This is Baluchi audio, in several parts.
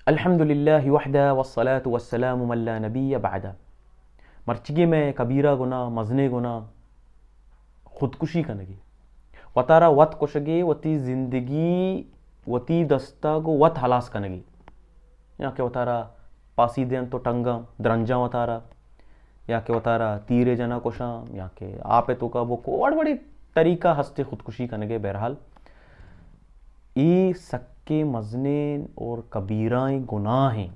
الحمدللہ وحدہ والصلاة والسلام من لا نبی بعدہ۔ مرچگی میں کبیرہ گناہ، مزنیں گناہ، خودکشی کنگی، وتارا وت کشگی، وتی زندگی وتی دستا گو وت ہلاس کنگی، یا کہ وتارا پاسی دینت و ٹنگاں درنجاں وتارا، یا کہ وتارا تیرے جنا کشاں، یا کہ آپ توکا بکو، وڑ وڑی طریقہ ہستے خودکشی کنگے۔ بہرحال، ای سکے مزنیں اور کبیرائیں گناہ ہیں۔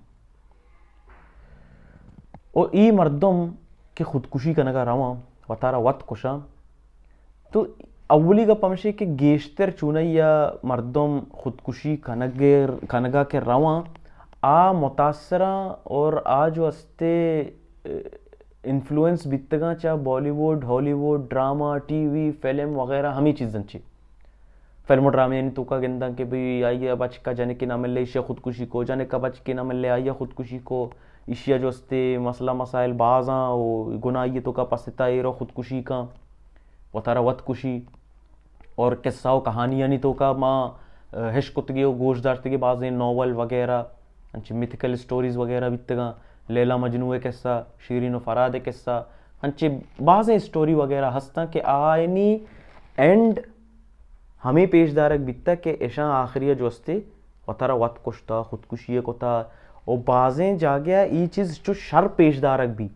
و ای مردم کہ خودکشی کنگا رواں، وتارا وت کشاں، تو اولی گپ ہمشی کہ گیشتر چونائی یا مردم خودکشی کنگ، کنگا کہ رواں، آ متاثراں اور آ جو استے، اه، انفلوئنس بیتگاں چا بالی ووڈ، ہالی would, drama, T V, film وغیرہ ہمیں چیزاں چی۔ فلم و ڈرامے یعنی توکا گنداں کہ بھئی آئی ء بچکا جنکے نہ ملے، ایشی ء خودکشی کو، جنکا بچکے نہ ملے، آئی ء خودکشی کو، ایشی ء جو استے مسئلہ مسائل بازاں و گناہی توکا پستا ایرو خودکشی کاں، وتارا وت کشی۔ اور قصہ و کہانیانی توکا ما، اه، ہشکتگے و گوش داشتگے بازیں ناول وغیرہ، انچے میتھیکل سٹوریز وغیرہ بیتگاں، لیلا مجنو ء قصہ، شیرین و فرہاد ء قصہ، انچے بازیں سٹوری وغیرہ ہستاں کہ آئینی اینڈ ہمے پیش دارگ بیتگ کہ اشاں آخری ء جو استے وتارا وت کشتا، خودکشی ء کتا، و بازیں جاگہ ء ای چیز چو شر پیش دارگ بی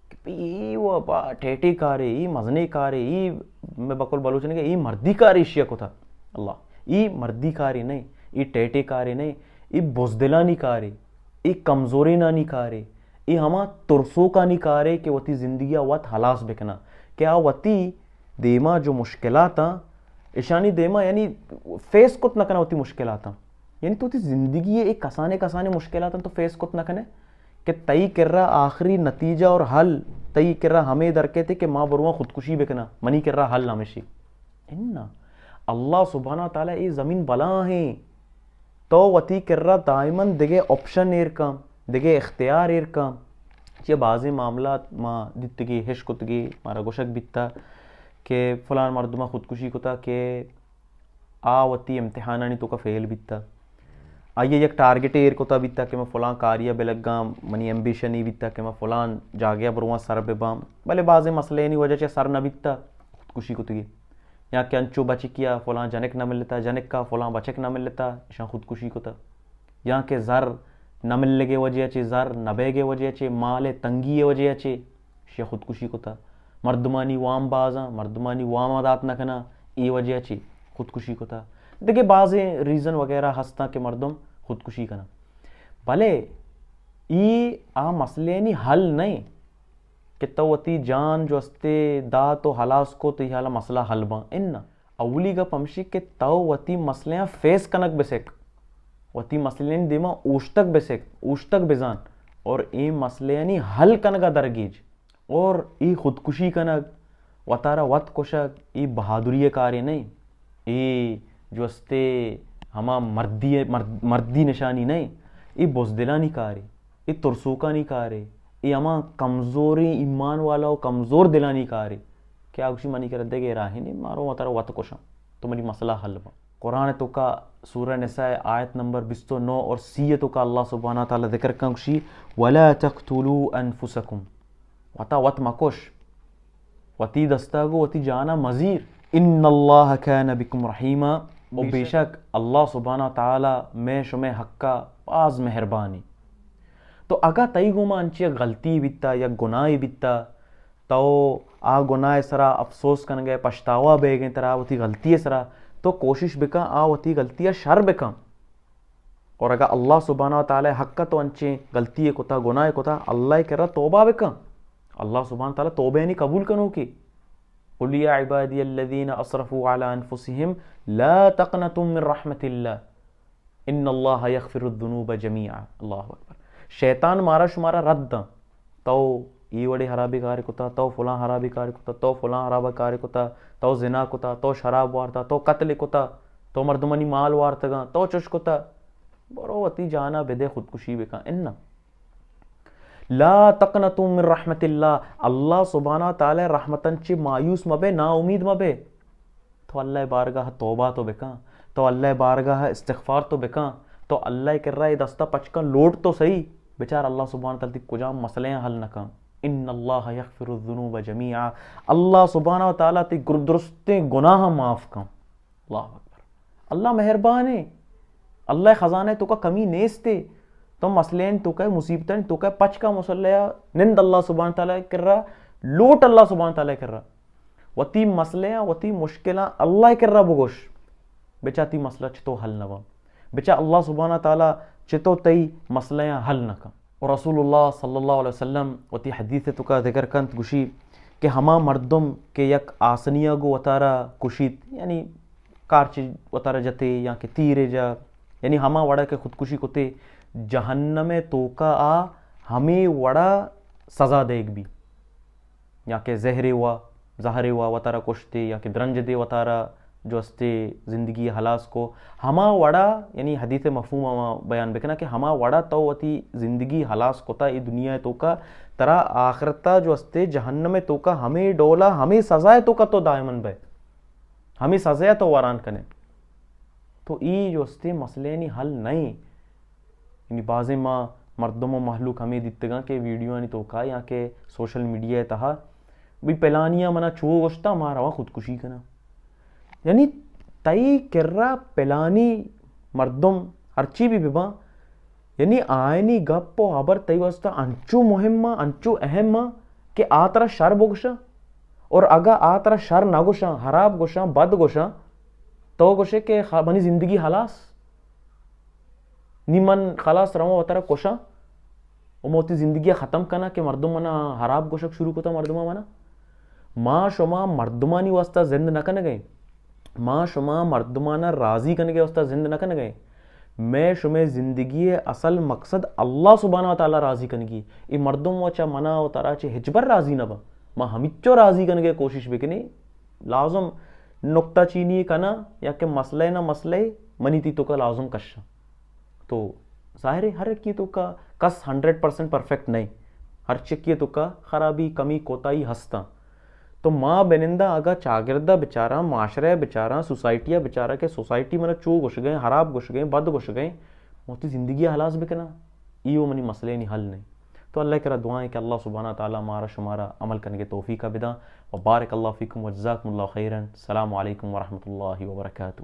کہ بھئی ای و با ٹیٹے کارے، ای مزنے کارے، ای میں بقول بلوچ نے کہ ای مردی کارے ایشی ء کتا۔ اللہ، ای مردی کارے نہیں، ای ٹیٹے کارے نہیں، ای بزدلانی کارے، ای کمزورینانی کارے، ای ہما ترسوکانی کارے کہ وتی زندگی ء وت ہلاس بکنا، کہ آ وتی دیما جو مشکلاتاں، اشانی دیما یعنی فیس کت نہ کنا وتی مشکلاتاں۔ یعنی تو وتی زندگی ء ایک کسانے کسانے مشکلاتاں تو فیس کت نہ کنے کہ تئی کرا آخری نتیجہ اور حل تئی کرا ہمے در کیتے کہ ما برواں خودکشی بکناں، منی کرا حل ہمیشی۔ انا اللہ سبحانہ و تعالی اے زمین بلا ہیں، تو وتی کرا دائماً دگہ آپشن ایر کن، دگہ اختیار ایر کن۔ چیا بازیں معاملات ما دیتگی، ہشکتگی، مارا گوشگ بیتا کہ فلان مردمہ خودکشی کتا کہ آ وتی امتحانانی توکا فیل بیتا۔ آئی ء یک ٹارگٹ ایر کتا بیتا کہ من فلان کاری ء بلگاں، منی ایمبیشن ای بیتا کہ من فلان جاگہ ء برواں سر بباں، بلے بازیں مسئلہ یعنی وجہ چہ سر نہ بیتا، خودکشی کتگی۔ یا کہ انچو بچکی ء فلاں جنک نہ ملتا، جنک ء فلاں بچک نہ ملتا، اشاں خودکشی کتا۔ یا کہ زر نہ ملگے وجہ چے، زر نہ بیگے وجہ چے، مال ء تنگی ء وجہ چے، اشیا خودکشی کتا۔ مردمانی وام بازاں، مردمانی وام ء دات نہ کناں، اے وجہ چے خودکشی کتا۔ دگہ بازیں ریزن وغیرہ ہستاں کہ مردم خودکشی کناں۔ بلے ای آ مسئلے نی حل نہ کہ تو وتی جان جو استے دات و ہلاس کو تو یہ حالا مسئلہ حل باں۔ اناں۔ اولی گپ ہمشی کہ تو وتی مسئلہاں فیس کنگ بسک، وتی مسئلہانی دیما اوشتگ بسک، اوشتگ بزان اور اے مسئلہانی حل کنگا درگیج۔ اور ای خودکشی کنگ، وتارا وت کشگ، ای بہادری کارے نہیں، ای جو استے ہما مردی، مرد، مردی نشانی نہیں، ای بزدلانی کارے۔ اے ترسوکانی کارے، اے ہما کمزوریں ایمان والا و کمزور دلانی کارے کہ آ گوشی منی کرا دگہ راہے نے، مارو وتارا وت کشاں، تو منی مسئلہ حل باں۔ قرآن توکا سورہ نساء آیت نمبر بیست و نو اور سی توکا اللہ سبحانہ تعالی ذکر کن گوشی، ولا تقتلوا انفسکم، وتا وت مکش۔ وتی دستا گو وتی جانا مزیر۔ ان اللہ کان بکم رحیما، و بے شک اللہ سبحانہ تعالی میں شمے حقا باز مہربانی۔ تو اگا تئی گوما انچی یک غلطی بیتا، یک گناہی بیتا، تو آ گناہ سرا افسوس کنگے، پشتاوا بیگے ترا وتی غلطی سرا، تو کوشش بکن آ وتی غلطی شر بکن۔ اور اگا اللہ سبحانہ و تعالی حق تو انچیں غلطی کتا، گناہ کتا، اللہ کرا توبہ بکن۔ اللہ سبحانہ و تعالی توبہ یعنی قبول کنو کی۔ قل یا عبادی الذین اسرفوا علی انفسهم لا تقنطوا من رحمت اللہ ان اللہ یغفر الذنوب جمیعا۔ اللہ اکبر۔ شیطان مارا شمارا رد داں۔ تو ای وڑے خرابی کار کتا، تو فلاں خرابی کار کتا، تو فلاں خراب کار کتا، تو زنا کتا، تو شراب وارتا، تو قتل کتا، تو مردمانی مال وارتگاں، تو چش کتا۔ برو وتی جانا بدے، خودکشی بکن۔ اناں۔ لا تقنطوا من رحمت اللہ، اللہ سبحانہ تعالی رحمتن چی مایوس مبے، نا امید مبے۔ تو اللہ بارگاہ توبہ تو بکن، تو اللہ بارگاہ استغفار تو بکن، تو اللہ ءِ کرا اے دستا پچ کن، لوٹ تو صحیح، بچار اللہ سبحانہ تعالیٰ تئی کجام مسئلہ آں حل نہ کن۔ ان اللہ یغفر الذنوب جمیعا، اللہ سبحانہ و تعالیٰ تئی گر-، درستیں گناہ معاف کن۔ اللہ اکبر۔ اللہ مہربان ایں۔ اللہ ءِ خزانہ ءِ توکا کمی نیست ایں۔ تو مسئلہ آں توکا، مصیبت آں توکا پچ کن، مصلی ءَ نند اللہ سبحانہ تعالیٰ ءِ کرا، لوٹ اللہ سبحانہ تعالیٰ ءِ کرا۔ وتی مسئلہ آں، وتی مشکل آں اللہ ءِ کرا بگوش۔ بچار تئی مسئلہ چتو حل نہ باں۔ بچار اللہ سبحانہ تعالیٰ چتو تئی مسئلہ آں حل نہ کن۔ و رسول اللہ صلی اللہ علیہ وسلم وتی حدیث ءِ توکا ذکر کنت، گوشی کہ ہما مردم کہ یک آسنی ءَ گوں وتارا کشیت، یعنی کارچے وتارا جتے یا کہ تیرے جا، یعنی ہما وڑا کہ خودکشی کتے، جہنم ءِ توکا آ ہمے وڑا سزا دئیگ بی۔ یا کہ زہرے وا، زہرے وا وتارا کشتے، یا کہ درنج دے وتارا جو استے زندگی ہلاس کو، ہما وڑا، یعنی حدیث مفہوم ما بیان بکنا کہ ہما وڑا تو وتی زندگی ہلاس کتا اے دنیا ءِ توکا، ترا آخرتا جو استے جہنم ءِ توکا ہمے ڈولا، ہمے سزا ءِ توکا تو دائماً بئے، ہمے سزا ءَ تو وران کنے۔ تو اے جو استے مسئلہ آنی حل نہ ایں۔ یعنی بازیں ما مردم و مہلوک ہمے دیتگاں کہ ویڈیو آنی توکا یا کہ سوشل میڈیا ءِ تہا، بھئی پلانی ءَ منا چو گوشتا، ما رواں خودکشی کناں۔ یعنی تئی کرا پلانی مردم ہرچی بھی بباں، یعنی آیانی گپ و ہبر تئی واسطہ انچو مہم آں، انچو اہم آں کہ آ ترا شر بگوشاں، اور اگاں آ ترا شر نہ گوشاں، ہراب گوشاں، بد گوشاں، تو گوشے کہ خ-، منی زندگی ہلاس، نی من خلاص رواں وترا کشاں و من وتی زندگی ءَ ختم کناں کہ مردم منا ہراب گوشگ شروع کتا، مردماں منا۔ ما شما مردمانی واسطہ زند نہ کنگ ءَ ایں۔ ما شما مردمانا راضی کنگ ءِ واسطہ زند نہ کنگ ءَ ایں۔ مئے شمئے زندگی ءِ اصل مقصد اللہ سبحانہ و تعالیٰ راضی کنگی۔ اے مردم و چہ منا و ترا چہ ہچبر راضی نہ باں۔ ما ہمچو راضی کنگ ءِ کوشش بکنیں۔ لازم نکتہ چینی کناں یا کہ مسئلہ نہ مسئلہ منی تئی توکا لازم کشاں۔ تو ظاہر ہے ہر یکے توکا کس ہنڈریڈ پرسنٹ پرفیکٹ نہ ایں۔ ہر چکے توکا خرابی، کمی، کوتاہی ہستاں۔ تو ما بنندہ اگاں چاگرد ءَ بچاراں، معاشرہ ءَ بچاراں، سوسائٹی ءَ بچاراں کہ سوسائٹی منا چو گوشگ ءَ ایں، ہراب گوشگ ءَ ایں، بد گوشگ ءَ ایں، من وتی زندگی ءَ ہلاس بکناں، اے و منی مسئلہ آنی حل نہ ایں۔ تو اللہ ءِ کرا دعا ایں کہ اللہ سبحانہ تعالیٰ مارا شمارا عمل کنگ ءِ توفیق ءَ بداں۔ و بارک اللہ فیکم و جزاکم اللہ خیرا۔ السلام علیکم ورحمۃ اللہ وبرکاتہ۔